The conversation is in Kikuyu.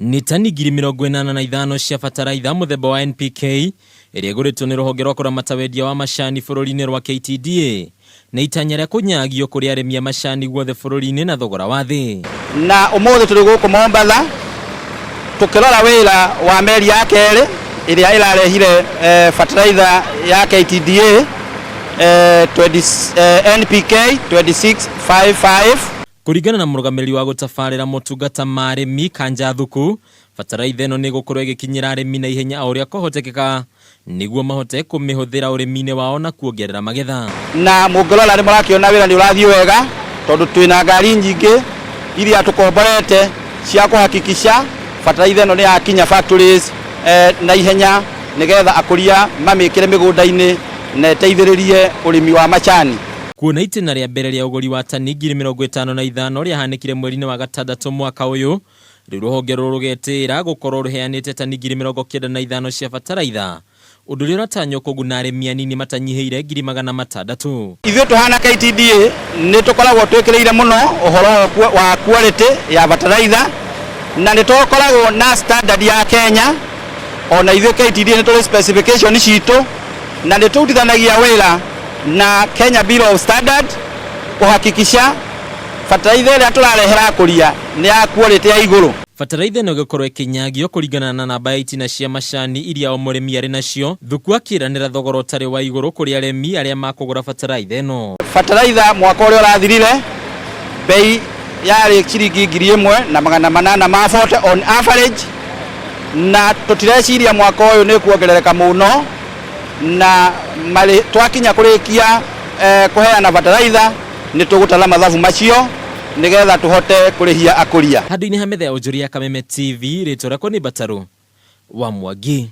Nĩ tani 85,000 cia bataraitha mũthemba wa NPK ĩrĩa ĩgũrĩtwo nĩ rũhonge rwa kũramata wendia wa macani bũrũri-inĩ rwa KTDA na itanya rĩa kũnyagio kũrĩ arĩmi a macani guothe bũrũri-inĩ na thogora wa thĩ. Na ũmũthĩ tũrĩ gũkũ Mombatha tũkĩrora wĩra wa meri ya kerĩ ĩrĩa ĩrarehire fertilizer ya KTDA 20, NPK 2655. Kũringana na mũrũgamĩrĩri wa gũtabarĩra motungata ma arĩmi Kanja Thuku, bataraitha ĩno nĩ ĩgũkorwo ĩgĩkinyĩra arĩmi na ihenya o ũrĩa kwahotekeka nĩguo mahote kũmĩhũthĩra ũrĩmi-inĩ wao na kuongerera magetha. Na mũngĩrora nĩ mũrakĩona wĩra nĩ ũrathiĩ wega tondũ twĩna ngari nyingĩ iria tũkomborete cia kũhakikisha bataraitha ĩno nĩ yakinya factories na ihenya nĩgetha akũria mamĩkĩre mĩgũnda-inĩ na ĩteithĩrĩrie ũrĩmi wa macani. Kuona itĩna rĩa mbere rĩa ũgũri wa tani 55,000 rĩahanĩkire mweri-inĩ wa gatandatũ mwaka ũyũ, rĩu rũhonge rũrũ rũgetĩĩra gũkorwo rũheanĩte tani 95,000 cia bataraitha, ũndũ ũrĩa ũratanywo kũguna arĩmi anini matanyihĩire 600,000. Ithuĩ tũhana KTDA nĩ tũkoragwo twĩkĩrĩire mũno ũhoro wa quality ya bataraitha na nĩ tũkoragwo na standard ya Kenya, ona ithuĩ KTDA nĩ tũrĩ specification citũ na nĩ tũrutithanagia wĩra na Kenya Bureau of Standard kũhakikisha bataraitha ĩrĩa tũrarehera akũria nĩ ya quality ya igũrũ. Bataraitha ĩno ĩgũkorwo ĩkĩnyagio kũringana na namba ya itina cia macani iria o mũrĩmi arĩ nacio, Thuku akĩranĩra thogora ũtarĩ wa igũrũ kũrĩ arĩmi arĩa makũgũra bataraitha ĩno. Bataraitha mwaka ũrĩa ũrathirire bei yarĩ ciringi 1,840 on average, na tũtireciria mwaka ũyũ nĩ kuongerereka mũno, na twakinya kũrĩkia kũheana bataraitha nĩ tũgũtara mathabu macio nĩgetha tũhote kũrĩhia akũria. Handũ-inĩ ha metha ya ũnjũri ya Kameme TV, rĩtwa rĩakwa nĩ Mbatarũ wa Mwangi.